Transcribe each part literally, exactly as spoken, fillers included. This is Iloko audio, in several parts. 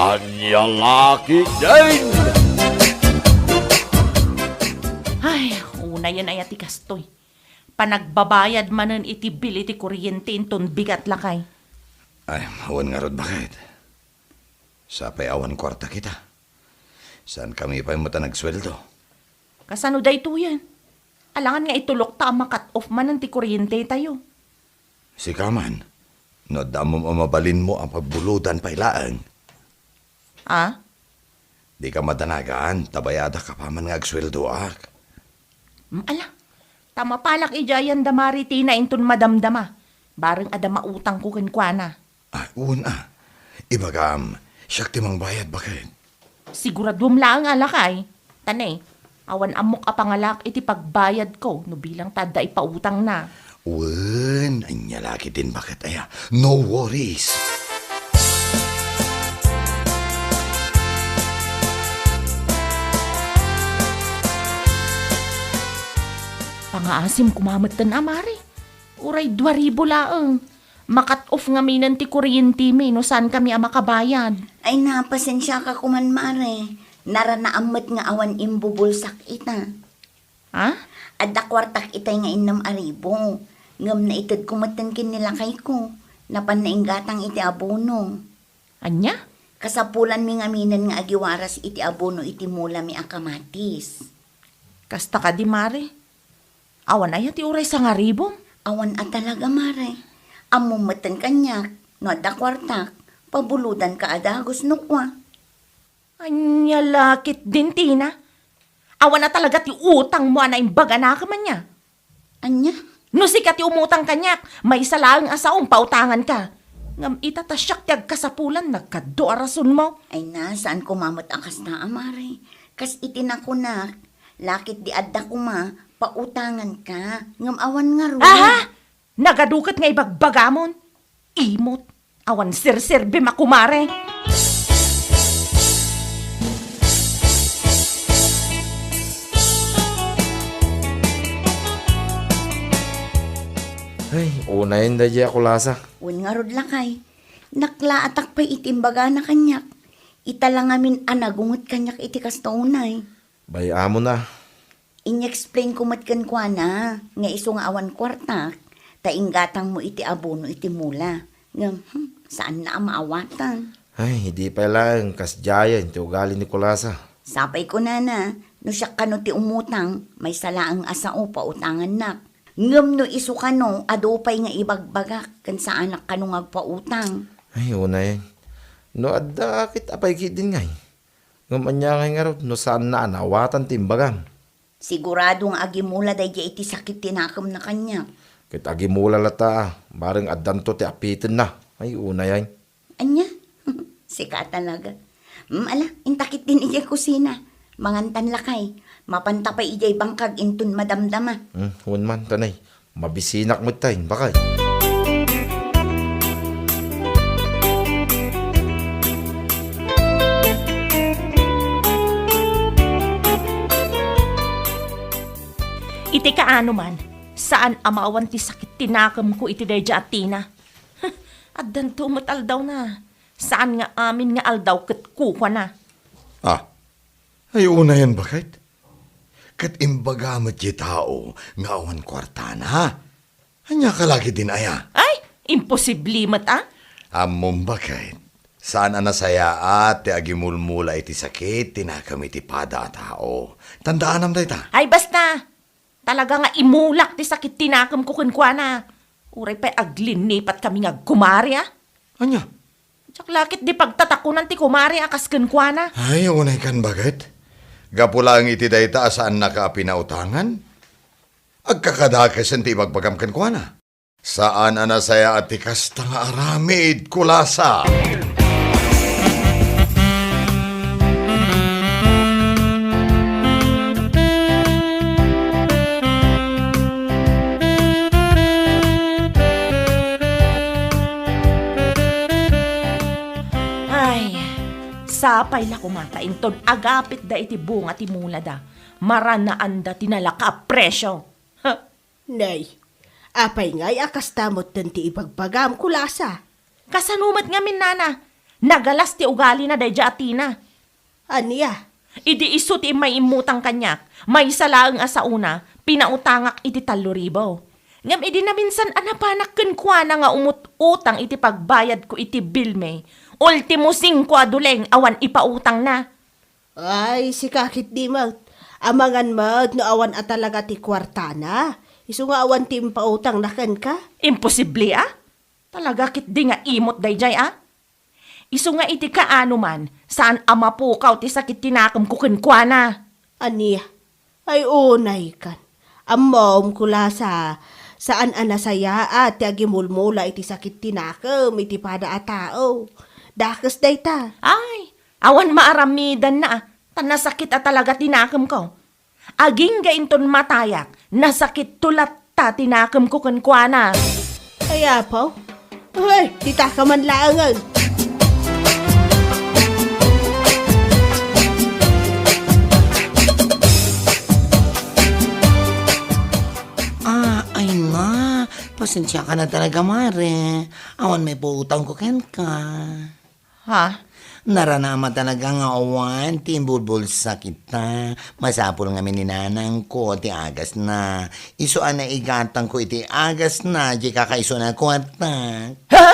Ania la ketdin? Ay, unayen aya ti kastoy. Panagbabayad manen iti bill iti kuryente inton bigat, lakay. Ay, awan ngarud, baket. Sapay awan kuarta kita. Saankami pay met a nagsueldo. Kasano daytoyen? Alangan nga itulokta a ma-cut off manen ti kuryentetayo. Sika man, no adda ammom a mabalinmo a pagbuludan pay laeng. Ah? Dika madanagan, ta bayadak apaman nga agsueldoak. Mm, ala, ta mapalak idiay ayan da Mari Tina inton madamdama. Bareng adda mautangko kenkuana. Ah, wen a. Ibagam, siak ti mangbayad, baket. Siguraduem laeng a lakay. Ta ne, awan ammok a pangalak iti pagbayadko no bilang ta adda ipautangna. Wen, ania la ketdin, baket aya. No worries. Pangaasim koma metten a, Mari. Uray dua ribu laeng. Ma-cut off ngaminen ti kuryentemi no saankami a makabayad. Ay, na, pasensiaka koman, Mare. Naranaam met nga awan imbubulsak ita. Ha? Adda kuartak itay nga innem a ribu. Ngem naitedko metten ken ni lakayko. Napan nainggatang iti abono. Ania? Kasapulanmi ngaminen nga agiwaras iti abono iti mulami a kamatis. Kasta kadi, Mare? Awan aya ti uray sangaribum? Awan a talaga, Mare. Ammom metten kaniak, no adda kuartak, pabuludanka a dagus no kua. Ania la ketdin, Tina? Awan a talaga ti utangmo a naimbaganakem ania? Ania? No sika ti umutang kaniak, maysa laeng a saom pautanganka. Ngem ita ta siak ti agkasapulan, nagkaddo a rasonmo. Ay na, saan koma met a kasta a, Mare. Kas iti nakunak, lakit di adda koma, pautanganka. Ngem awan ngarud. Aha! Nagadu ket nga ibagbagamon? Imot, awan serserbim a kumare. Ay, unayen daydiay a kulasa. Wen ngarud, lakay. Naklaatak pay iti imbagana kaniak. Ita la ngamin a nagunget kaniak iti kasta unay. Bay-amon a. In-explain ko met kenkuana nga isu nga awan kuartak, ta inggatangmo iti abono iti mula. Ngem, hmm, saanna a maawatan. Ay, idi pay laeng kasdiayen ti ugali ni Kulasa. Sapay kunana, no siak kano ti umutang, maysa laeng a sao pautangannak. Ngem no isu kano, adu pay nga ibagbagak, ken saanak kano nga agpautang. Ay, unayen. No adda, ket apay ketdin ngay? Ngem ania ngay ngarud no saanna a naawatan ti imbagam? Sigurado nga agimula daydiay iti sakit ti nakemna kaniak. Ket agimula latta, bareng addanto ti apitenna. Ay, unay ay. Ania? Sika talaga. Mm, ala, inta ketdin idiay kusina. Mangantan lakay. Mapanta pay idiay bangkag inton madamdama. Hmm, wen man, tanay. Mabisinak met tay, bakay. Iti kaano man, saan a maawan ti sakit ti nakemko iti daydiay a Tina. Addanto met aldawna. Saan nga amin nga aldaw ket kukuana. Ah, ay unayen, baket? Ket imbaga met ti tao nga awan kuartana. Ania ka la ketdin aya? Ay, imposible met a. Ammom, baket, saan a nasayaat ti agimulmula iti sakit ti nakem iti pada a tao. Tandaanam dayta. Ay, basta! Talaga nga imulak ti sakit ti nakemko kenkuana. Uray pay aglinipat kami nga agkumare a. Ania? Diak la ketdi pagtatakunan ti kumare a kas kenkuana. Ay, unay kan, baket. Gapu laeng iti dayta a saannaka a pinautangan, agkakadakesen ti ibagbagam kenkuana. Saan a nasayaat ti kasta nga aramid, Kulasa. Ay, sapay la koma ta inton agapitda iti bunga ti mulada, maranaanda ti nalaka a presio. Ha? Nay, apay ngay a kasta metten ti ibagbagam, Kulasa? Kasano met ngamin, nana? Nagalas ti ugalina daydiay a Tina. Ania? Idi isu ti immay immutang kaniak, maysa laeng a saona, pinautangak iti tallo ribu. Ngem idi naminsan a napanak kenkuana nga umut-utang iti pagbayadko iti bilmi, ultimo singko a duleng awan ipautangna. Ay, sika ketdi met. Amangan met no awan a talaga ti kuartana. Isu nga awan ti impautangna kenka? Imposible a? Talaga ketdi nga imot daydiay a? Isu nga iti kaano man, saan a mapukaw ti sakit ti nakemko kenkuana. Ania? Ay, unaykan. Ammom, Kulasa, saan a nasayaat ti agimulmula iti sakit ti nakem iti pada a tao. Dakes dayta. Ay, awan maaramidanna a, ta nasakit a talaga ti nakemko. Agingga inton matayak, nasakitto latta ti nakemko kenkuana. Ay, apo. Ay, dita ka man laengen. Ah, ay na. Pasensya ka na talaga, Mare. Awan may pautangko kenka. Ha? Naranaam a talaga nga awan ti imbulbulsak ita. Masapul ngamin ni nanangko ti agasna. Isu a naigatangko iti agasna, di kakaisuna kuarta. Ha?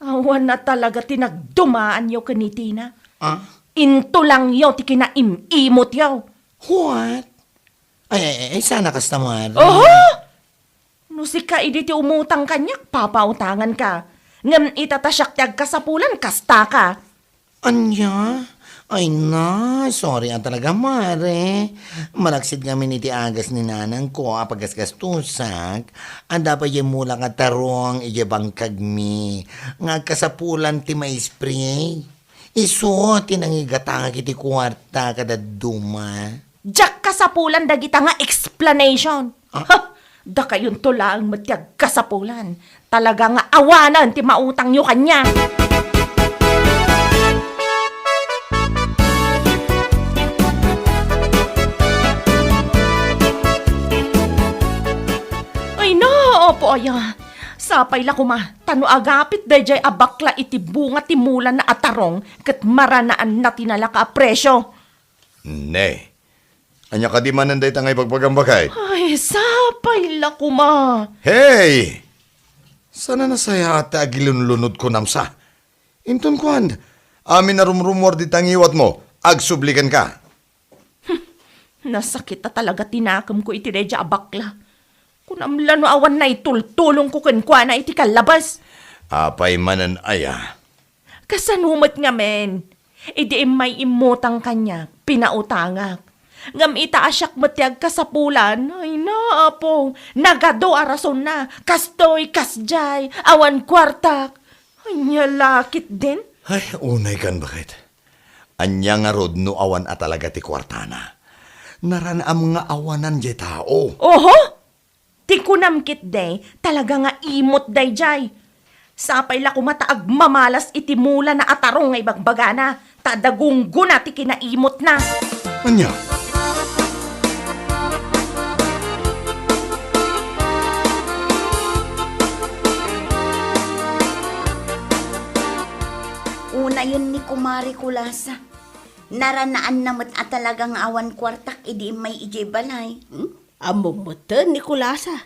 Awan na talaga ti nagdumaanyo ken ni Tina. Ah? Intulangyo ti kinaim-imotyo. What? Ay, ay, ay, sana kasta, Mare. Oho! No sika idi ti umutang kaniak, papautanganka. Ngem ita ta siak ti agkasapulan, kastaka. Ania? Ay na, sorry a talaga, Mare. Malaksid ngamin iti agas ni nanangko a pagasgastusak, adda pay diay mula nga tarong idiay bangkagmi nga agkasapulan ti maispray. Isu ti nangigatangak iti kuarta kadadduma. Diak kasapulan dagita nga explanation. Ah? Ha! Dakayonto laeng met ti agkasapulan. Talaga nga awanen ti mautangyo kaniak. Ay na, apo aya. Sapay la koma, ta no agapit daydiay a bakla iti bunga ti mulana a tarong ket maranaanna ti nalaka a presio. Ne. Ania kadi manen dayta nga ibagbagam, baket? Ay, sapay la koma. Hey! Saan a nasayaat ti agilunlunod kunam sa? Inton kuan, amin a rumrumuar dita ngiwatmo, agsubli kenka. Nasakit a talaga ti nakemko iti daydiay a bakla. Kunam la no awan naitultulongko kenkuana iti kallabas. Apay manen aya? Kasano met ngamin? Idi immay immutang kaniak, pinautangak. Ngem ita a siak met ti agkasapulan, ay na, Apo, nagadu a rasonna, kastoy, kasdiay, awan kuartak. Ania la ketdin? Ay, unaykan, baket. Ania ngarud no awan a talaga ti kuartana? Naranaam nga awanan diay tao. Oho! Ti kunam ketdi, talaga nga imot daydiay. Sapay la koma ta agmamalas iti mulana a tarong nga ibagbagana, ta adda gunggona ti kinaimotna. Ania? Unayen ni Kumare Kulasa. Naranaanna met a talaga nga awan kuartak idi immay idiay balay. Hmm? Ammom metten ni Kulasa.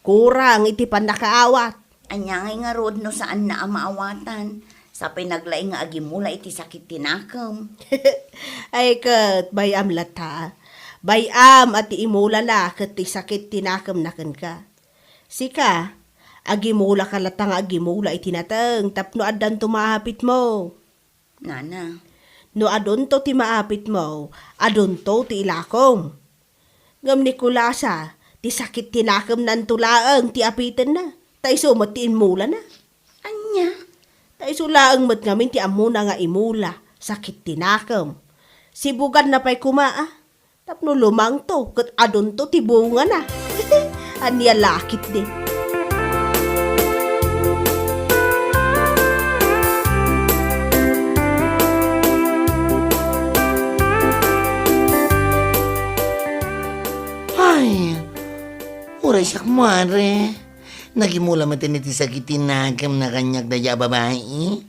Kurang iti pannakaawat. Ania ngay ngarud no saanna a maawatan? Sapay naglaing nga agimula iti sakit ti nakem. Ay ket, bay-am latta. Bay-am a ti imulana ket ti sakit ti nakemna kenka. Sika, agimulaka latta nga agimula iti nateng tapno addanto maapitmo. Nana. No adunto ti maapitmo, adunto ti ilakom. Ngem ni Kulasa, ti sakit ti nakemnanto laeng ti apitenna, ta isu met ti inmulana. Ania? Ta isu laeng met ngamin ti ammona nga imula, sakit ti nakem. Sibuganna pay koma, a. Tapno lumangto ket adunto ti bungana. Ania la ketdi? Ay, uray siak, Mare. Nagimula met iti sakit ti nakemna kaniak daydiay a babai.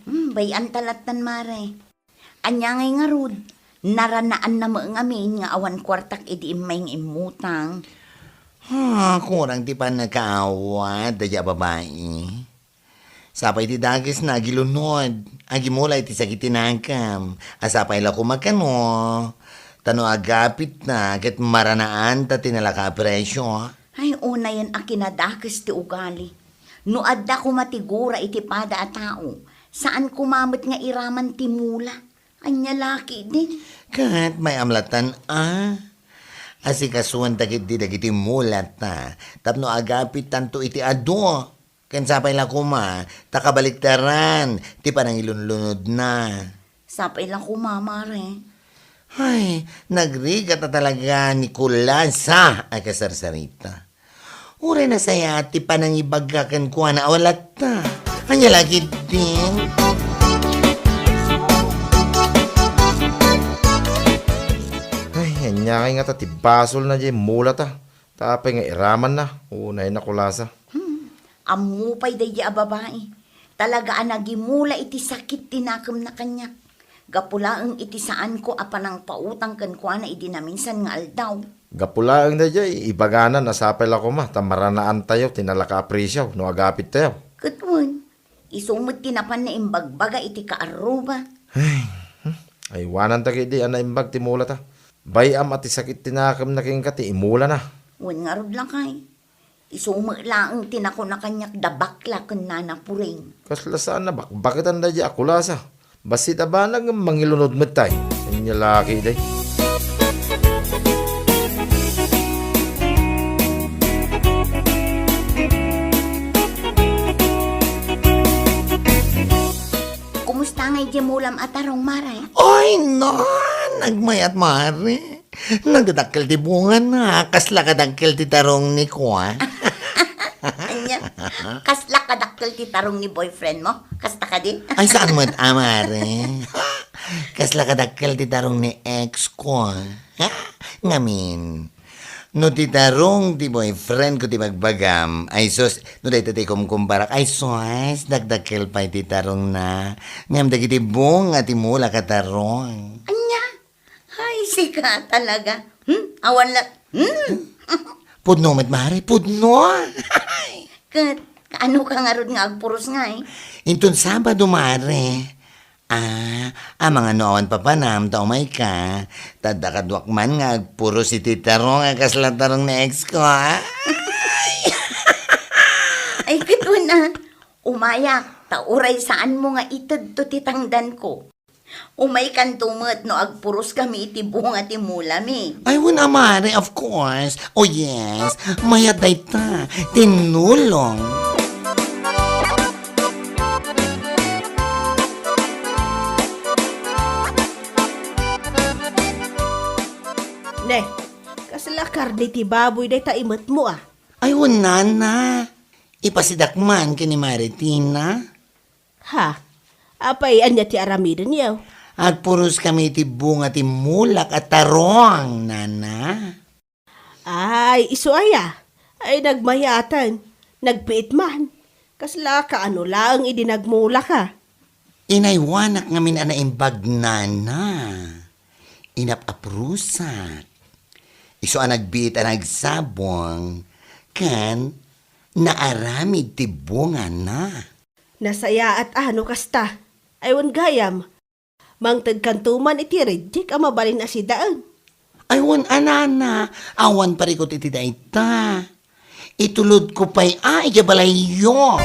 Hmm, Bay-anta lattan, Mare. Ania ngay ngarud? Naranaanna met ngamin nga awan kuartak idi immay nga immutang. Ha, kurang ti pannakaawat daydi a babai. Sapay ti dakesna agilunod, agimula iti sakit ti nakem. A sapay la koma kano, ta no agapitna ket maranaanta ti nalaka a presio. Ay, unayen a kinadakes ti ugali. No adda koma ti gura iti pada a tao, saan koma met nga iraman ti mula. Ania la ketdin? Ket may-am lattan a. Asikasuanta ketdi dagiti mulata tapno agapittanto iti adu. Ken sapay la koma, ta kabaliktaran ti panangilunlunodna. Sapay la koma, Mare. Ay, nagrigat a talaga ni Kulasa a kasarsarita. Uray nasayaat ti panangibagga kenkuana a walatta. Ania la ketdin? Ay, ania ngay ngata ti basolna diay mulata? Ta apay nga iramanna? Unay na, Kulasa. Hmm. Ammo pay daydi a babai. Talaga a nagimula iti sakit ti nakemna kaniak. Gapu laeng iti saanko a panangpautang kenkuana idi naminsan nga aldaw. Gapu laeng daydiay, ibagana a sapay la koma ta maranaantayo ti nalaka a presio no agapittayo. Ket wen, isu met ti napan naimbagbaga iti kaarruba. Ay, hmm, aywananta ketdi a naimbag ti mulata. Bay-am a ti sakit ti nakemna kenka ti imulana. Wen ngarud lakay. Isu met laeng ti nakuna kaniak da bakla ken Nana Puring. Kasla saan a bakbaketan daydiay a Kulasa. Bassit a banag ngem mangilunod met tay. Ania la ketdi? Kumusta ngay diay mulam a tarong, Mare? Ay, na! Nagmayat, Mare. Nagdadakkel ti bungana. Kasla kadakkel ti tarong ni kua. Ania? Kasla kadakkel ti tarong ni boyfriend mo? Kasta kadi? Ay, saan met, a, Mare? Kasla kadakkel ti tarong ni ex ko, a. Ngamin, no ti tarong ti boyfriend ko ti bagbagam, ay sus, no dayta ti kumkumparak, ay sus, dakdakkel pay ti tarongna. Ngem dagiti bunga ti mulak a tarong. Ania? Ay, sika talaga. Hmm? Awan la, hmm? Pudno met, Mare, pudno. Ket, kaano ka ngarud nga agpuros ngay? Inton Sabado, Mare. A, amangan no awan papanam, ta umay ka. Ta adda kaduak man nga agpuros iti tarong a kasla tarong ni ex ko, a. Ay, ket wen a. Umayak, ta uray saanmo nga itedto ti tangdanko. Umaykanto met no agpuros kami iti bunga ti mulami. Ay, wen a, Mare, of course. Oh, yes. Mayat dayta. Tinulong. Ne, kasla karne ti baboy dayta imetmo, a? Ay, wen, Nana. Ipasidak man ken ni Mare Tina. Ha? Apay, ania ti aramidenyo? Agpuros kami iti bunga ti mulak a tarong, Nana. Ay, isu aya? Ay, nagmayaten. Nagbiit man. Kasla kaano laeng idi nagmulak a? Inaywanak ngamin a naimbag, Nana. Inap-aprusak. Isu a nagbiit a nagsabong, ken naaramid ti bungana. Nasayaat a no kasta. Ay, wen gayam. Mangtedkanto man iti rijek a mabalin a sidaen. Ay, wen a, Nana, awan parikut iti dayta. Itulodko pay a idiay balayyo.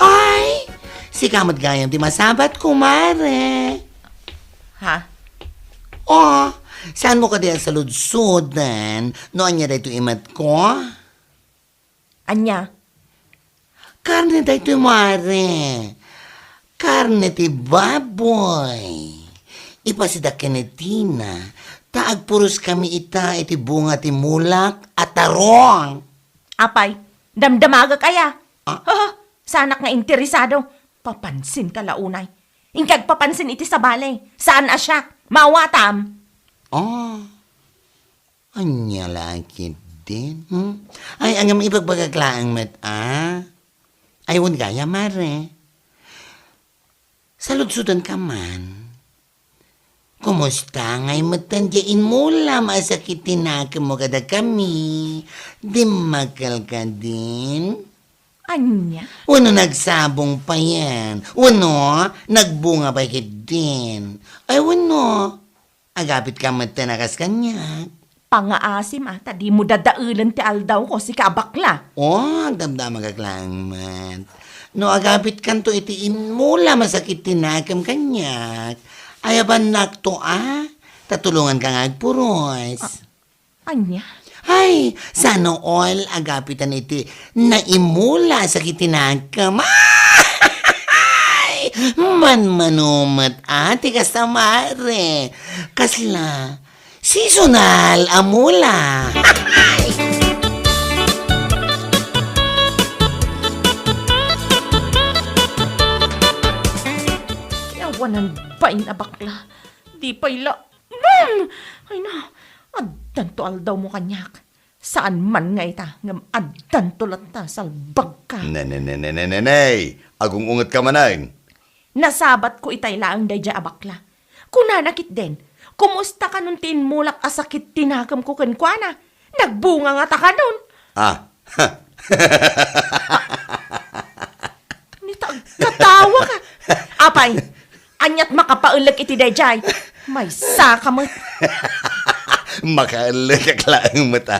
Ay, sika met gayam ti masabat, kumare. Ha? Oh, saanmo kadi a saludsoden no ania daytoy imetko? Ania? Karne daytoy, Mare. Karne ti baboy. Ipasidak ken ni Tina, ta agpuros kami ita iti bunga ti mulak a tarong. Apay, damdamagak aya? Ah? Haa, saanak nga interesado. Papansin ka la unay. Inka agpapansin iti sabali. Saan a siak? Maawatam. Ah. Ania la ketdi? din? Hmm? Ay, ngem ibagbagak laeng met, a? Ay, wen gayam, Mare. Saludsodanka man. Kumusta ngay metten diay immulam a sakit ti nakemmo kadakami? Dimmakkelka din? Ania? Wenno nagsabong payen? Wenno nagbunga pay ketdin? Ay, wenno agapitka metten a kas kaniak? Pangaasim a, ta dimo dadaelen ti aldawko, sika a bakla. O, agdamdamagak laeng met. No agapitkanto iti immulam a sakit ti nakem kaniak, ayabannakto a, ta tulonganka nga agpuros. A-, ania? Ay, sana all agapitan iti naimmula a sakit ti nakem. Ay! Manmano met a ti kasta, Mare. Kasla, seasonal a mula. Awanan bain a bakla. Di pay la, hmm! Ay na, addanto aldawmo kaniak. Saan man nga ita, ngem addanto latta, salbagka. Ne, ne, ne, ne, ne, ne, ne. Agung-ungetka manen. Nasabatko itay laeng daydiay a bakla. Kunana ketdin, kumusta kanon ti immulak a sakit ti nakemko kenkuana? Nagbunga ngata kanon? Ah. Ni ta agkatawa ka. Apay, aniat makapaellek iti daydiay? Maysa ka met. Makaellekak laeng met a.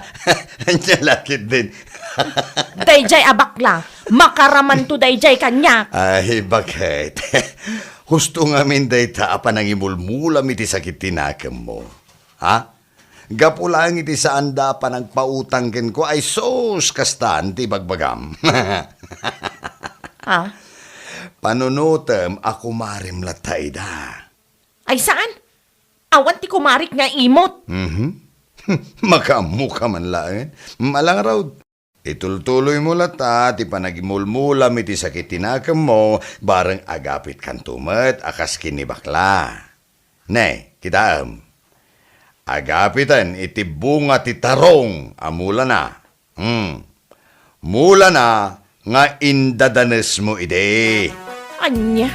Ania la ketdin? Daydiay a bakla, makaramanto daydiay kaniak. Ay, baket. Husto ngamin dayta a panangimulmulam iti sakit ti nakemmo. Ha? Gapu laeng iti saanda a panangpautang kenkuana, ay sus, kastan ti ibagbagam. Ah? Panunotem a kumarem latta ida. Ay saan? Awan ti kumarik nga imot. Mhm. Makaammoka man laeng. Malangarud. Itultuloymo latta ti panagimulmulam iti sakit ti nakemmo, bareng agapitkanto met a kas ken ni bakla. Ne, kitaem. Agapiten iti bunga ti tarong a mulana. Hmm. Mulana nga indadanesmo idi. Ania?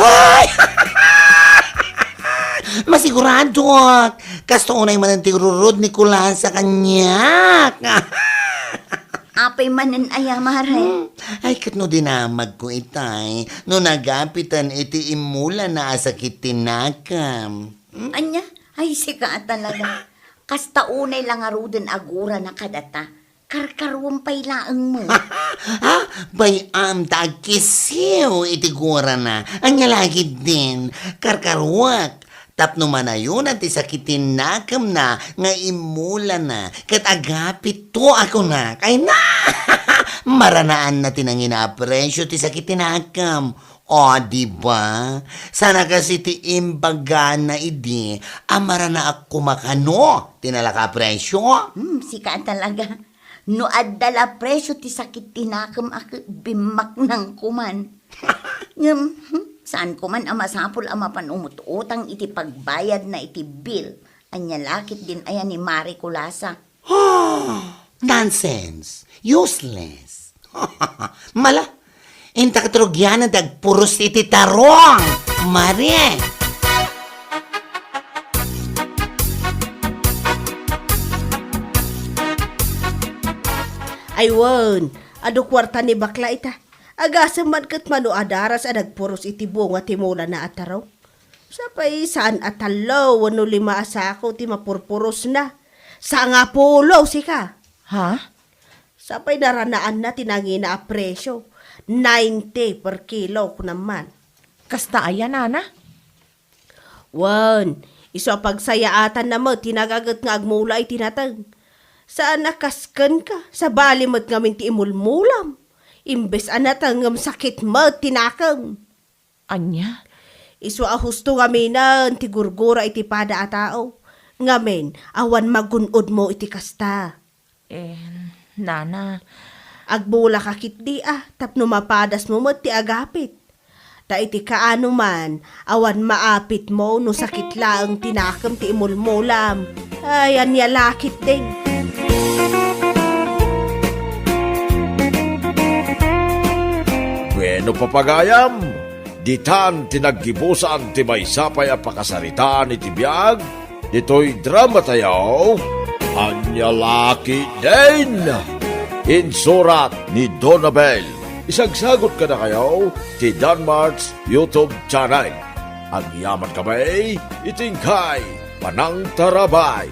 Ay! Masigurado, kasta unay manen ti rurod ni Kulasa kaniak. Apay manen aya, Mare? Hmm. Ay, ket no dinamagko itay, no nagapiten iti immulana a sakit ti nakam. Hmm? Ania? Ay, sika a talaga. Kasta unay la ngaruden a gurana kadata. Karkaruam pay laeng met. Ha? Bay-am ta agkisiw iti gurana. Ania la ketdin? Karkaruak. Tapno manayona ti sakit ti nakemna nga immulana, ket agapitto a kunak. Ay na! Maranaanna ti nangina a presio ti sakit ti nakem. O, di ba? Saan a kas iti imbagana idi a maranaak koma kano ti nalaka a presio? Hmm, sika a talaga. No adda la presio ti sakit ti nakem a ket bimmaknangko man. Ngem, hmm, saanko man a masapul a mapan umut-utang iti pagbayadna iti bill. Ania la ketdin aya ni Mare Kulasa? Nonsense! Useless! Mala, inta ket rugianan ti agpuros iti tarong! Mare! Ay wen, adu kuarta ni bakla ita. Agasem man ket mano a daras a nagpuros iti bunga ti mulana a tarong. Sapay saan a tallo wenno lima a sako ti mapurpurosna. Sangapulo, sika. Ha? Sapay naranaanna ti nangina a presio, ninety per kilo, kunam man. Kasta aya, nana? Wen, isu a pagsayaatanna met ti nagaget nga agmula iti nateng. Saan a kas kenka, sabali met ngamin ti imulmulam. Imbes a nateng ngem sakit met ti nakem. Ania? Isu a husto ngaminen ti gurgura iti pada a tao. Ngamin, awan magun-odmo iti kasta. Eh, nana. Agbulaka ketdi a tapno mapadasmo met ti agapit. Ta iti kaano man, awan maapitmo no sakit laeng ti nakem ti imulmulam. Ay, ania la ketdin. Bueno, papagayam, ditan ti naggibusan ti maysa pay a pakasaritaan iti biag ditoy dramatayo, Ania la ketdin. Insurat ni Donabel. Isagsagot kadakayo ti Danmart's YouTube channel. Agyamankami iti inkay panangtarabay.